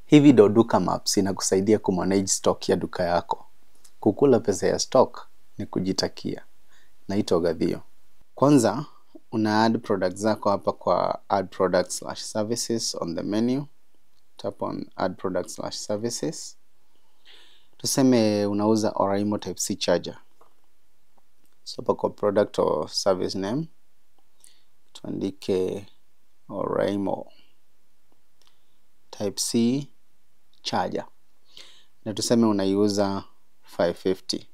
Hivi ndo Duka Maps inakusaidia kumanage stock ya duka yako. Kukula pesa ya stock ni kujitakia. Naitwa Gathio. Kwanza, una add product zako hapa kwa add product slash services on the menu. Tap on add product slash services. Tuseme unauza Oraimo Type C charger. So hapa kwa product or service name tuandike Oraimo Type C charger, na tuseme unaiuza 550.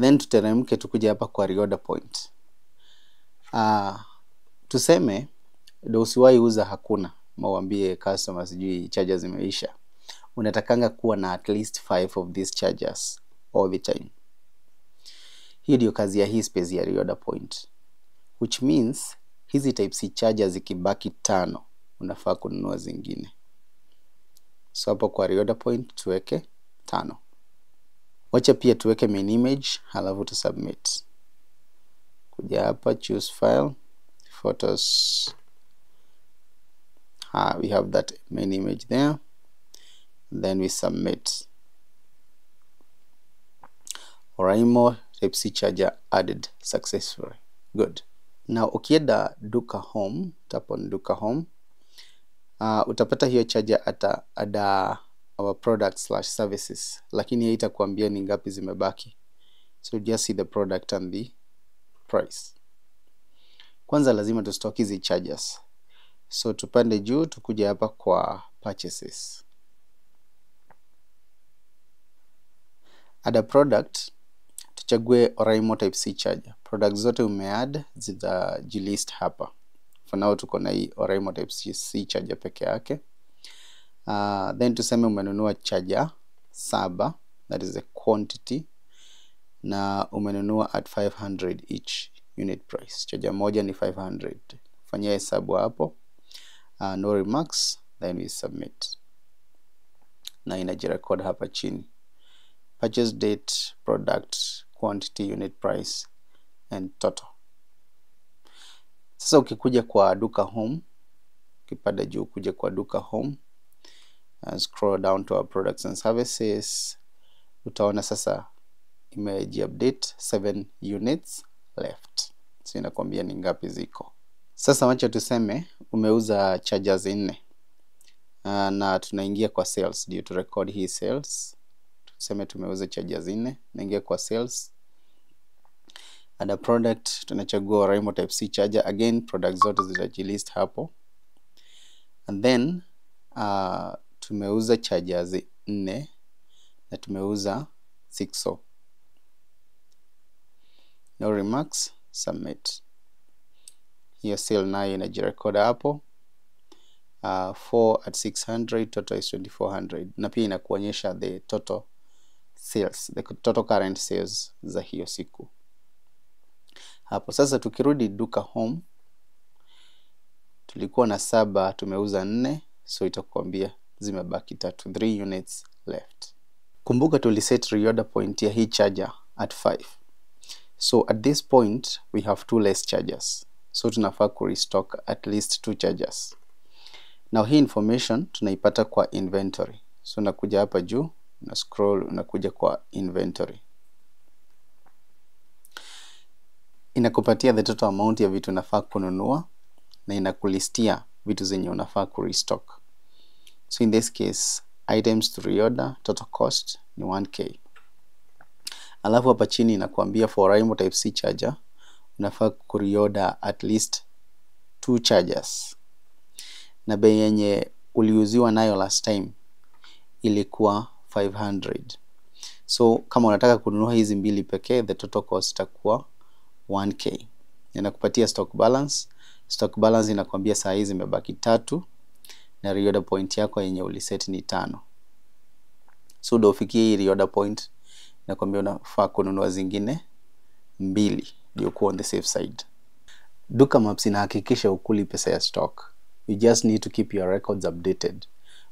Then tuteremke tukuje hapa kwa reorder point. Tuseme ndio usiwahi uza hakuna, mawambie customer sijui charger zimeisha. Unatakanga kuwa na at least 5 of these chargers all the time. Hii ndio kazi ya hii space ya reorder point, which means hizi Type C charger zikibaki 5 unafaa kununua zingine. So hapo kwa reorder point tuweke 5. Wacha pia tuweke main image halafu tu submit. Kuja hapa choose file, photos. We have that main image there. Then we submit. Oraimo Type C charger added successfully. Good. Now ukienda Duka Home, tap on Duka Home. Utapata hiyo charger ata ada our product slash services, lakini haitakuambia ni ngapi zimebaki. So just see the product and the price. Kwanza lazima tu stock hizi chargers. So tupande juu tukuje hapa kwa purchases. Add a product, tuchague Oraimo Type C charger. Product zote umeadd zitajilist hapa. For now tuko na hii Oraimo Type C charger peke yake. Then tuseme umenunua charger 7, that is the quantity, na umenunua at 500 each unit price. Charger moja ni 500. Fanyia hesabu hapo. No remarks, then we submit. Na inajirecord hapa chini. Purchase date, product, quantity, unit price and total. Sasa ukikuja kwa Duka Home, ukipanda juu kuja kwa Duka Home and scroll down to our products and services, utaona sasa imeji-update 7 units left. So inakwambia ni ngapi ziko. Sasa wacha tuseme umeuza chargers 4. Na tunaingia kwa sales due to record hii sales. Tuseme tumeuza chargers 4, naingia kwa sales. Add a product, tunachagua Oraimo Type C charger. Again, product zote zitajilist hapo. And then tumeuza chargers 4 na tumeuza 6. No remarks, submit. Hiyo sale nayo inajirecord hapo. 4 at 600, total is 2400. Na pia inakuonyesha the total sales, the total current sales za hiyo siku. Hapo sasa tukirudi Duka Home, tulikuwa na 7, tumeuza 4, so itakwambia zimebaki 3, 3 units left. Kumbuka tuliset reorder point ya hii charger at 5. So at this point we have 2 less chargers. So tunafaa ku restock at least 2 chargers. Now hii information tunaipata kwa inventory. So unakuja hapa juu, una scroll, unakuja kwa inventory. Inakupatia the total amount ya vitu unafaa kununua na inakulistia vitu zenye unafaa ku restock. So in this case, items to reorder, total cost ni 1K. Alafu hapa chini inakuambia for Oraimo Type C charger unafaa ku reorder at least 2 chargers. Na bei yenye uliuziwa nayo last time ilikuwa 500. So kama unataka kununua hizi mbili pekee, the total cost itakuwa 1K. Inakupatia stock balance. Stock balance inakwambia saa hizi zimebaki 3 na reorder point yako yenye uliset ni 5. So ndio ufikie hii reorder point, inakwambia unafaa kununua zingine 2 ndio kuwa on the safe side. Duka Maps inahakikisha ukuli pesa ya stock. You just need to keep your records updated.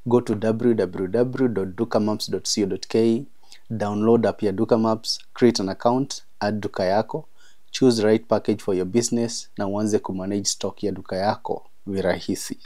Go to www.dukamaps.co.ke, download app ya Duka Maps, create an account, add duka yako, choose right package for your business na uanze kumanage stock ya duka yako virahisi.